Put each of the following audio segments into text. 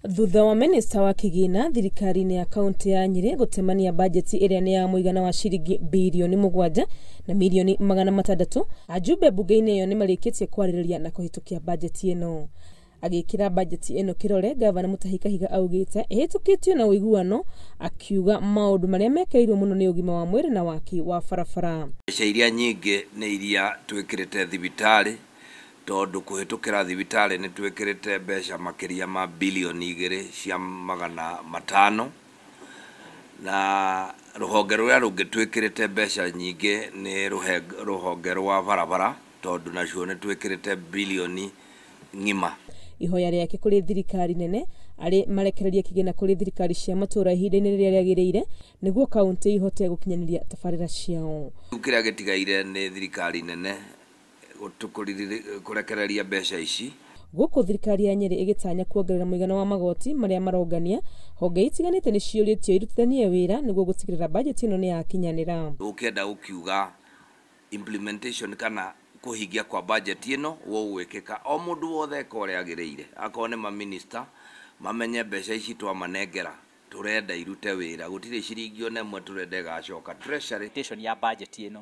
Thutha wa minista wa kĩgĩna thirikari-inĩ ya kaunti ya Nyĩrĩ gũtemania bajeti ĩrĩa nĩ ya mũigana wa ciringi birioni 7 na mirioni 600, ajumbe mbunge-inĩ ĩyo nĩmarĩkĩtie kwarĩrĩria na kũhĩtũkia bajeti ĩno. Agĩkĩra bajeti ĩno kĩrore, gavana Mutahi Kahiga augĩte ĩhĩtũkĩtio na ũiguano, akiuga maũndũ marĩa mekĩrĩirwo mũno nĩ ũgima wa mwĩrĩ na waki wa barabara. Mbeca iria nyingĩ nĩ iria twĩkĩrĩte thibitarĩ, tondũ kũhĩtũkĩra thibitarĩ nĩ twĩkĩrĩte mbeca makĩria ma bilioni 2.500, na rũhonge rũrĩa rũngĩ twĩkĩrĩte mbeca nyingĩ nĩ rũhonge rwa barabara, tondũ nacio nĩ twĩkĩrĩte bilioni ng'ima. Ihoya rĩake kũrĩ thirikari nene arĩ marekererie kĩgĩna kũrĩ thirikari cia matũũra ihinda-inĩ rĩrĩa rĩagĩrĩire nĩguo kaunti ihote gũkinyanĩria tabarĩra ciao. Rĩu kĩrĩa gĩtigaire nĩ thirikari nene kũrekereria mbeca ici. Gũkũ thirikari ya Nyĩrĩ ĩgĩtanya kuongerera mũigana wa magoti marĩa marongania, honge itiganĩte nĩciũrĩtio irutithanie wĩra nĩguo gũtigĩrĩra bajeti ĩno nĩyakinyanĩra. Ũkĩenda gũkiuga implementation kana kũhingia kwa budget ĩno gũgwĩkĩka o mũndũ wothe eka ũrĩa agĩrĩire, akorwo nĩ maminista mamenye mbeca ici twamanengera tũrenda irute wĩra, gũtirĩ ciringi ona ĩmwe tũrenda ĩgacoka treasury. Implementation ya budget ĩno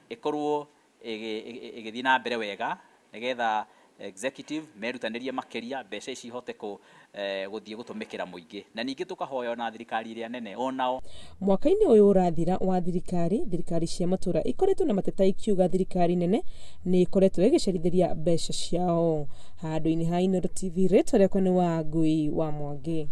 ĩkorwo ĩgĩthiĩ na mbere wega nĩgetha executive merutanĩrie makĩria mbeca ici ihote gũthiĩ gũtũmĩkĩra mũingĩ, na ningĩ tũkahoya ona thirikari ĩrĩa nene onao. Mwaka-inĩ ũyũ ũrathira wa thirikari, thirikari cia matũũra ikoretwo na mateta ikiuga thirikari nene nĩ ĩkoretwo ĩgĩcerithĩria mbeca ciao. Handũ-inĩ ha Inooro TV, rĩtwa rĩakwa nĩ Wangui wa Mwangi.